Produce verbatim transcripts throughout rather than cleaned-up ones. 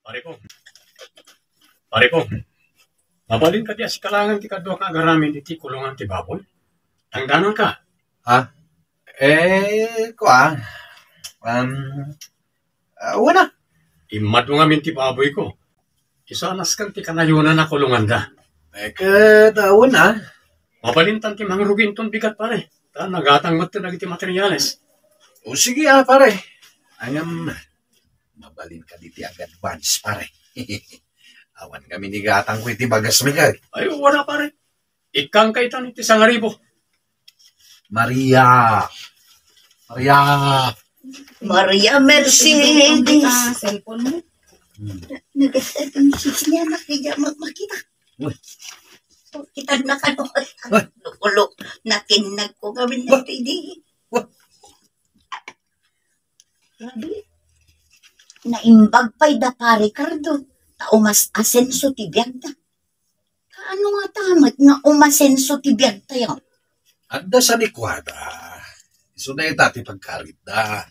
Pare ko. Pare ko. Mabalin kadi a sikalangan ti kadua nga agaramin iti kulungan ti baboy? Tangdananka. Ha? Eh, kua. Um, ah, wala. Immadmo ngamin ti baboy ko. Isu a nasken ti kanayona a kulonganda. Eh, ket, ah, wala. Mabalintan ti mangrugi inton bigat, pare. Ta nagatang met dagiti materials. O, sige, ah, pare. Ngem, mabalin kadi ti ag-advance, pare. Awan kami ni gatang ko iti bagas mi kay. Ay, wala, pare. Ikkanka itan iti sangaribo. Maria. Maria. Maria Mercedes. Cellphone mo. Hmm. Nagasta ang sis niya, nakita, ma-, makita. Uy. Kita na ka, no? Uy. Lukulok, nakinnag ko kami Uy. Dito, hindi. Uy. Grabe. Naimbag pay da Pare Cardo, ta umas-asenso ti biagda. Kaano nga ta met nga umasenso ti biagtayo? Adda sanikuada. Isu dayta ti pagkaritda.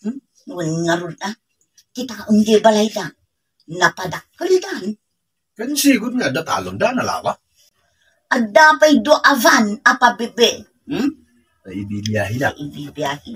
Hmm? Wen ngarud a. Kitaem di balayda. Napadakkeldan. Ken sigud nga adda talonda, nalawa. Adda pay dua a van a pabibi. Hmm? Ay, ibibiyahe da. Ibibiyahe.